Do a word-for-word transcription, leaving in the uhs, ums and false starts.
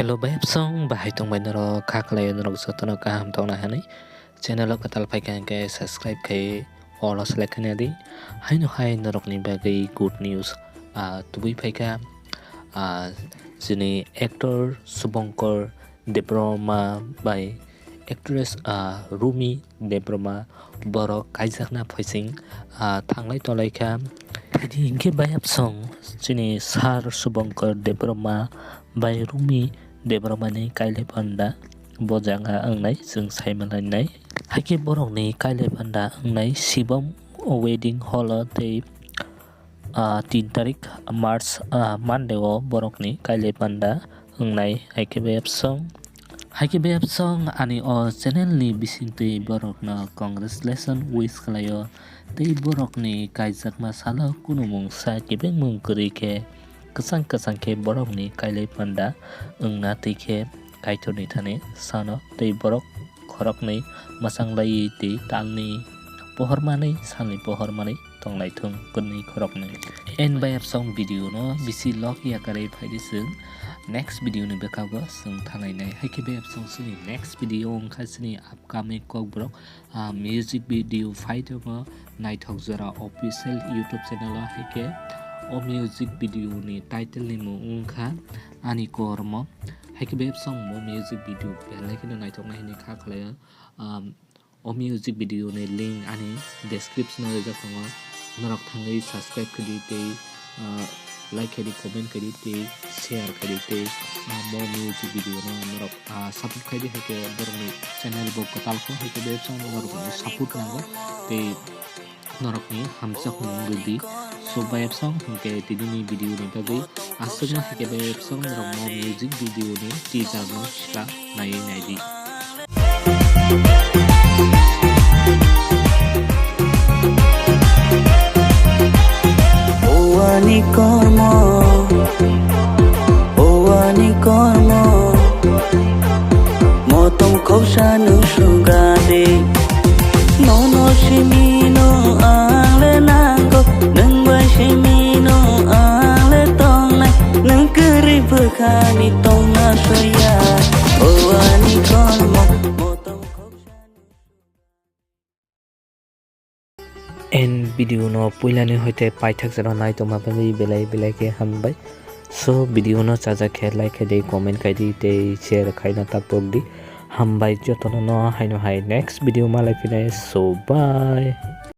Hello, bayapsong, bahai tongbai norok, kha khlai norok jotono kaham tongna hinwi channel o kwtal phaikha hinkhe subscribe khai all o select khaina di. Haino hai norokni bagwi good news, ah, tubui phaikha, ah, chini actor Subhankar Debbarma bai actress, ah, Rumi Debbarma borok kaijakna phaising, ah, thanglai tonglaikha. Tini hinkhe bayapsong chini Sir Subhankar Debbarma bai Rumi Debbarmani kailai panda bo jaga wngnai chwng saimalainai. Haikhe borokni kailai panda wngnai Shivam Wedding Hall o tei ah, tin tarik March, ah, Monday o borokni kailai panda wngnai. Haikhe bayapsong, haikhe bayapsong ani o channel ni bisingtwi borokno congratulation wish khlaio. Tei borokni kaijakma salo kunu mungsa kebengmung kwrwi khe kwchang kwchang khe borokni kailai panda wngna twi khe Kaitorni thani sano tei borok khoroknwi mwchanglaiwi tei talni pohor manwi salni pohor manwi tonglaithung kwnwi khoroknwi. En bayapsong video no bisi log yakarwi phaidi chwng next video ni bwkhago chwng thanglainai. Haikhe bayapsong chini next video wngkha chini upcoming Kokborok, ah, music video phai tongo Naithok Jora official YouTube channel o. Haikhe o music video ni title ni mung wngkha Ani Kormo. Haikhe bayapsong bo music video belai kheno naithoknai hinwi kha khlaio. Um, o music video ni link ani description o rijak tongo. Norok thangwi subscribe khaidi tei, uh, like khaidi, comment khaidi tei share khaidi tei, uh, mo music video no norok, uh, support khaidi, haikhe borokni channel bo kwtal kho, haikhe bayapsong norok support nango tei norokni hamjakmung wngwi di. So, bayapsong hinkhe tinini video ni bagwi aswkno, haikhe bayapsong norok mo music video ni teaser no swkang naiwi naidi. Owani kormo, owani kormo, motom khoksa nung sugade. Nono simino ang le nango, nung bai simino ang le tongnai, nung kwrwi bwkhani tongna soya. Owani kormo, motom khoksa. En video no puilani hoite paithak jora naitongma bagwi belai belai khe hambai. So video no chajak khe like khaidi, comment khaidi tei share khaina tapok di. Hambai jotono no haino hai next video malai phinai. So bye.